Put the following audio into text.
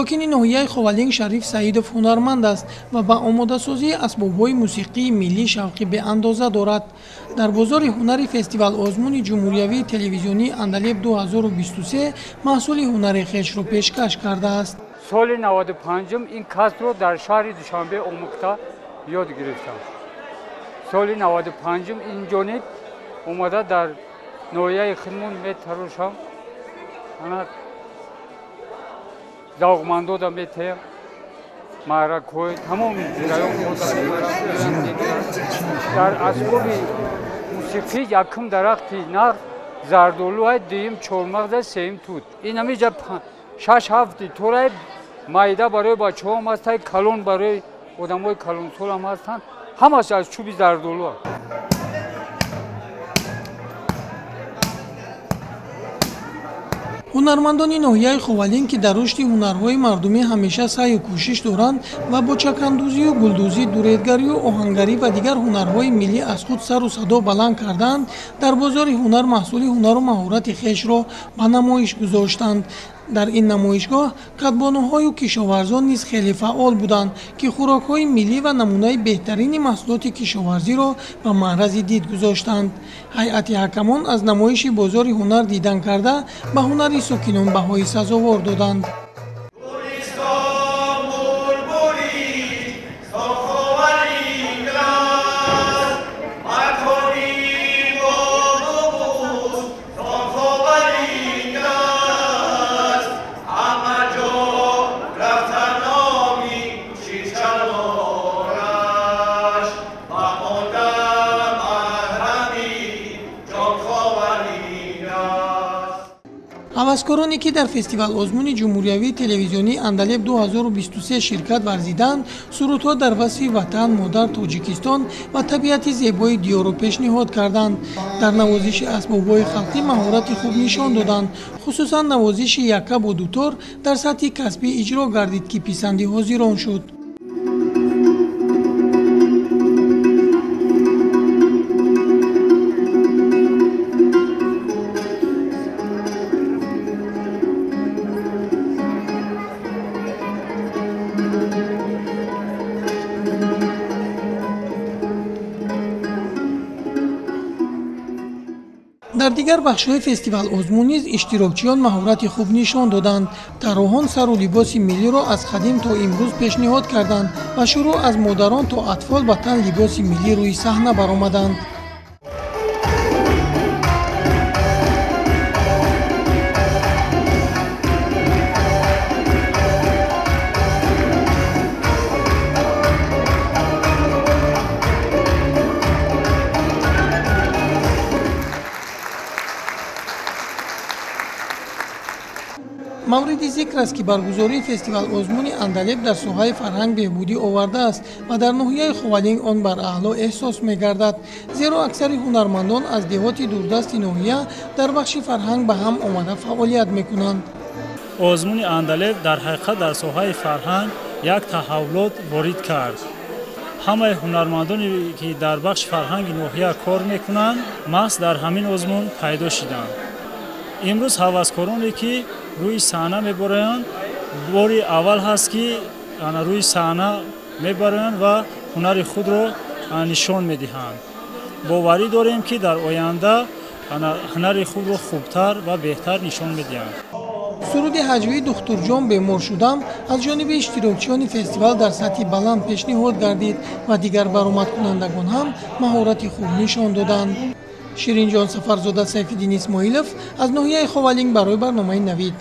Сокини ноҳияи Ховалинг Шариф Саидов ҳунарманд аст ва ба омодасозии асбобҳои мусиқии миллӣ шавқи беандоза дорад. Дар бозори ҳунари фестивал-озмуни ҷумҳуриявии телевизионии Андалеб 2023 маҳсули ҳунари хешро пешкаш кардааст. Соли 95 ин касбро дар шаҳри Душанбе омӯхта ёд гирифтам. Соли 95 ин ҷониб омада дар ноҳияи худмон метарошам, ана завқмандода метаем, маъракҳои тамоми ҷараён дар асбоби мусиқӣ якум дарахти нағз зардолуай, дуюм чормағза, сеюм тут. Ин ҳамиҷа 6-7 торай майда барои бачаҳоам ҳастай, калон барои одамои калонсолам ҳастанд, ҳамаш аз чӯби зардолу. Ҳунармандони ноҳияи Ховалинг, ки дар рушди ҳунарҳои мардумӣ ҳамеша саъю кӯшиш доранд ва бо чакандӯзию гулдӯзӣ, дуредгарию оҳангарӣ ва дигар ҳунарҳои миллӣ аз худ сару садо баланд кардаанд, дар бозори ҳунар маҳсули ҳунару маҳорати хешро ба намоиш гузоштанд. Дар ин намоишгоҳ кадбонуҳою кишоварзон низ хеле фаъол буданд, ки хӯрокҳои миллӣ ва намунаи беҳтарини маҳсулоти кишоварзиро ба маърази дид гузоштанд. Ҳайати ҳакамон аз намоиши бозори ҳунар дидан карда, ба ҳунари сокинон баҳои сазовор доданд. Ҳаваскороне, ки дар фестивал-озмуни ҷумҳуриявии телевизионии Андалеб 2023 ширкат варзиданд, сурудҳо дар васфи ватан, модар, Тоҷикистон ва табиати зебои диёрро пешниҳод карданд. Дар навозиши асбобҳои халқӣ маҳорати хуб нишон доданд. Хусусан навозиши якка бо дутор дар сатҳи касбӣ иҷро гардид, ки писанди ҳозирон шуд. Дар дигар бахшҳои фестивал-озмун низ иштирокчиён маҳорати хуб нишон доданд. Тарроҳон сару либоси миллиро аз қадим то имрӯз пешниҳод карданд ва шурӯъ аз модарон то атфол ба тан либоси миллӣ рӯи саҳна баромаданд. Мавриди зикр аст, ки баргузории фестивал-озмуни Андалеб дар соҳаи фарҳанг беҳбудӣ овардааст ва дар ноҳияи Ховалинг он бар аъло эҳсос мегардад, зеро аксари ҳунармандон аз деҳоти дурдасти ноҳия дар бахши фарҳанг ба ҳам омада фаъолият мекунанд. Озмуни Андалеб дар ҳақиқат дар соҳаи фарҳанг як таҳаввулот ворид кард. Ҳамаи ҳунармандоне, ки дар бахши фарҳанги ноҳия кор мекунанд, маҳз дар ҳамин озмун пайдо шиданд. Имрӯз ҳаваскороне, ки рӯи саҳна мебароянд, бори аввал ҳаст, ки рӯи саҳна мебароянд ва ҳунари худро нишон медиҳанд. Боварӣ дорем, ки дар оянда ҳунари худро хубтар ва беҳтар нишон медиҳанд. Суруди ҳаҷвии «Духтурҷон бемор шудам» аз ҷониби иштирокчиёни фестивал дар сатҳи баланд пешниҳод гардид ва дигар баромадкунандагон ҳам маҳорати хуб нишон доданд. Ширинҷон Сафарзода, Сайфиддин Исмоилов аз ноҳияи Ховалинг барои барномаи Навид.